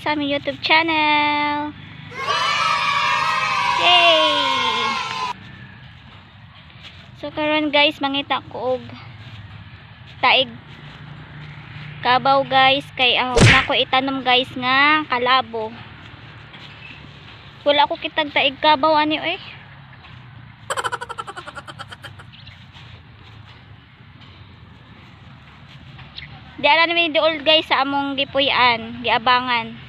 sa aming YouTube channel. Yay! So karon guys, mangita ko og taig kabaw guys kay nako itanom guys nga kalabo. Wala ko kitag taig kabaw ani oy. Di ara namin di old guys sa among gipuy-an, giabangan.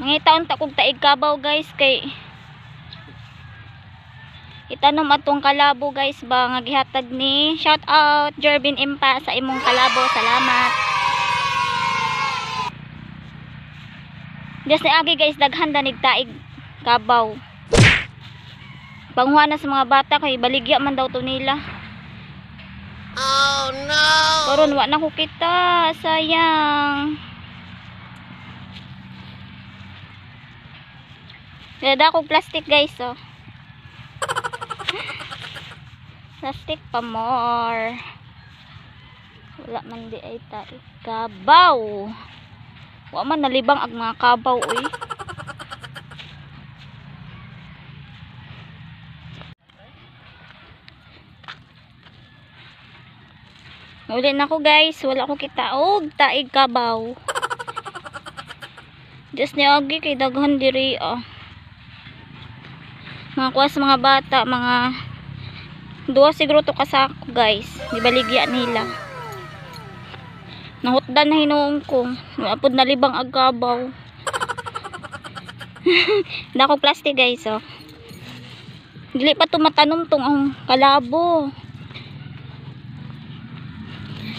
Mangitaon ta kog taig kabaw guys kay itanom atong kalabo guys ba nga gihatag ni shout out Jervin Impa sa imong kalabo, salamat. Just ni agi guys daghan danig taig kabaw. Panghuan na sa mga bata kay baligya man daw to nila. Oh no. Karon wa na ko kita, sayang. Dada ko plastic guys oh. Plastic pa more. Wala man di ay taig kabaw. Wa man nalibang ag mga kabaw oy. Uli na ko guys, wala ko kita og taig kabaw. Diyos ni agi kay daghan diri ah. Mga kuha sa mga bata, mga duha siguro to kasako guys. Gibaligya nila. Nahutdan na hinuon ko. Wala pod nalibang ag kabaw. Dako plastic guys oh. Dili pa tumatanom tong ang kalabo.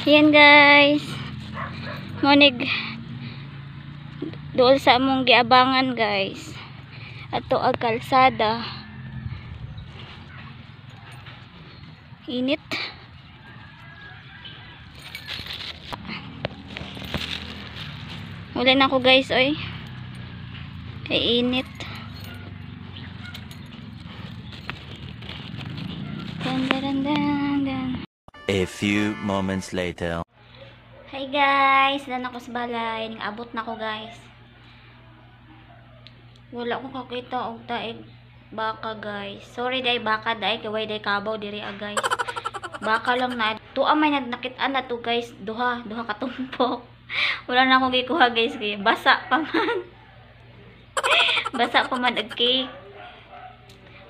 Yan guys. Monig dool sa among giabangan guys. Ato ag kalsada. Init. Wala na ako guys oy. Kay init. Dan dan dan dan. A few moments later. Hi guys, dan ako sa balay, ning abot na ko guys. Wala ko kakita og taig baka guys. Sorry day baka day kay way day kabaw diri ah guys. Baka lang na tuwa may nakit-an na to guys, duha ka tumpok. Wala na akong gikuha guys kay basa pa man. Basa pa man og cake.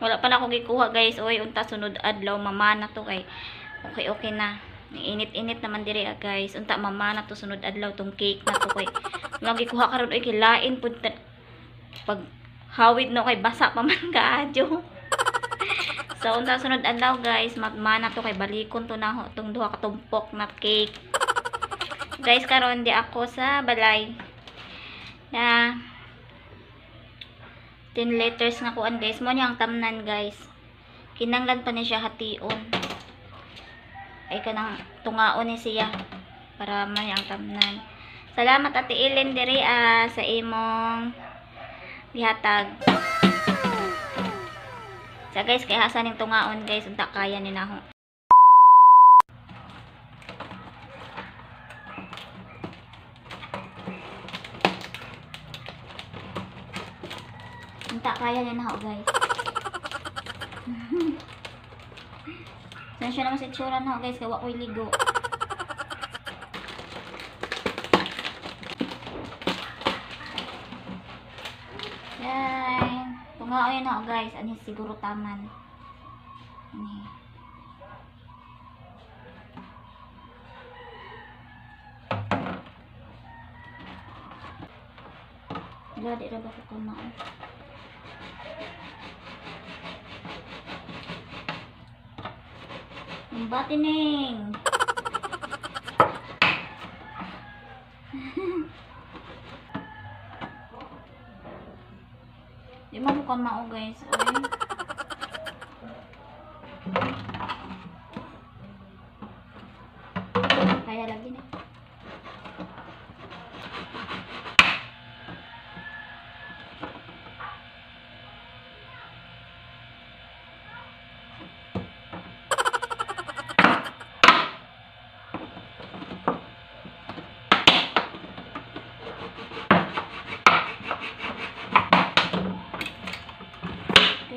Wala pa na akong gikuha guys. Oy, unta sunod adlaw mama na to kay okay okay na. Init-init naman diri ah guys. Unta mama na to sunod adlaw tong cake na to kay wala gikuha karon oy kay lain pud pag hawid no kay basa pa man kaadyo. So unta sunod adlaw guys, magmana to kay balikon to na tong duha ka tumpok na cake. Guys, karon di ako sa balay. Na 10 letters nga kuan guys. Mo niya ang tamnan guys. Kinanglan pa ni siya hation. Ay kanang tungaon ni siya para man ang tamnan. Salamat Ate Ellen diri sa imong gihatag. Sa guys kay hasa ning tungaon guys, unta kaya ni naho. Unta kaya ni naho guys. Saan siya naman sa itsura na guys, kaya wako'y ligo. Yan. Tungao yun ako guys. Ano siguro taman. Ano. Wala, di na ba ko kamao? Ang batining. Di mo ko kamao guys. Oy. Kaya lagi na.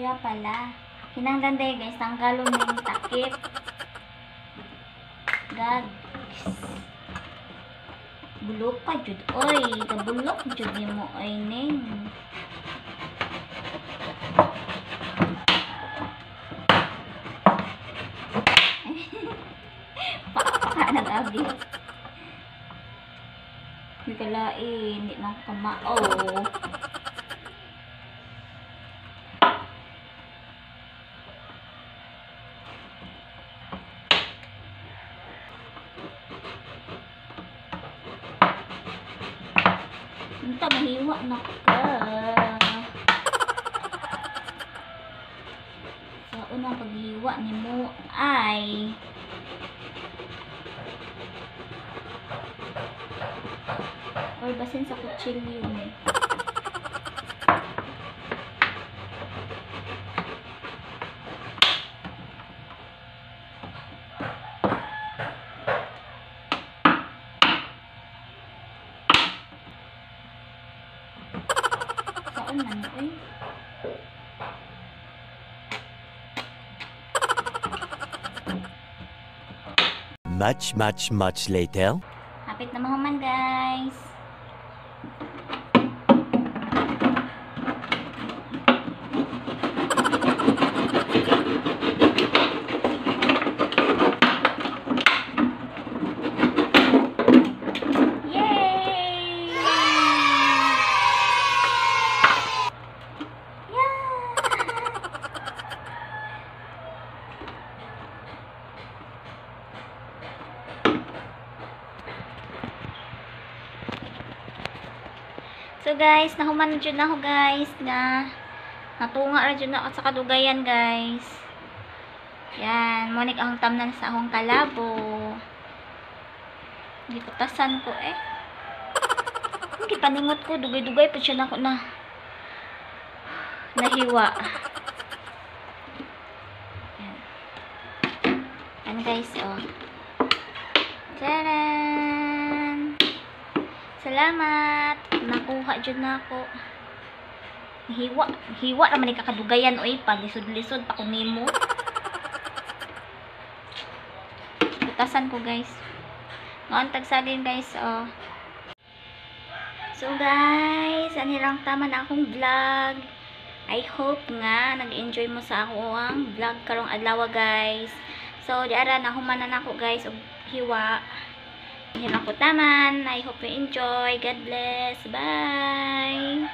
Kaya pala. Kinanglan day guys, tanggalon na yung takip. Gags. Bulok pa jud oy, kabulok jud nimo oy ning. Paka nag-abi. May kalain, hindi man kamao. Unta mahiwa na ka. Sa unang paghiwa nimo ay or basin sa kutsilyo ni. Saan man oy? Much, much, much later. Hapit na mahuman, guys. Yay! Yeah! So guys, nahuman na jud na ako guys na natunga ra jud na ako sa kadugayan guys. Yan, mo ni ang tamnan sa akong kalabo. Giputasan ko eh. Gipaningot ko, dugay-dugay pa siya nako na nahiwa. Yan. Yan guys, oh. Taran! Salamat. Nakuha jud na ako. Hiwa, hiwa ra man ni kakadugayan oy, palisod-lisod pa ko nimo. Putasan ko guys. Noon tagsalin guys, oh. So guys, ani lang taman akong vlog. I hope nga nag-enjoy mo sa ako ang vlog karong adlaw guys. So di ara na human na nako guys og hiwa. Ani lang ko taman. I hope you enjoy. God bless. Bye.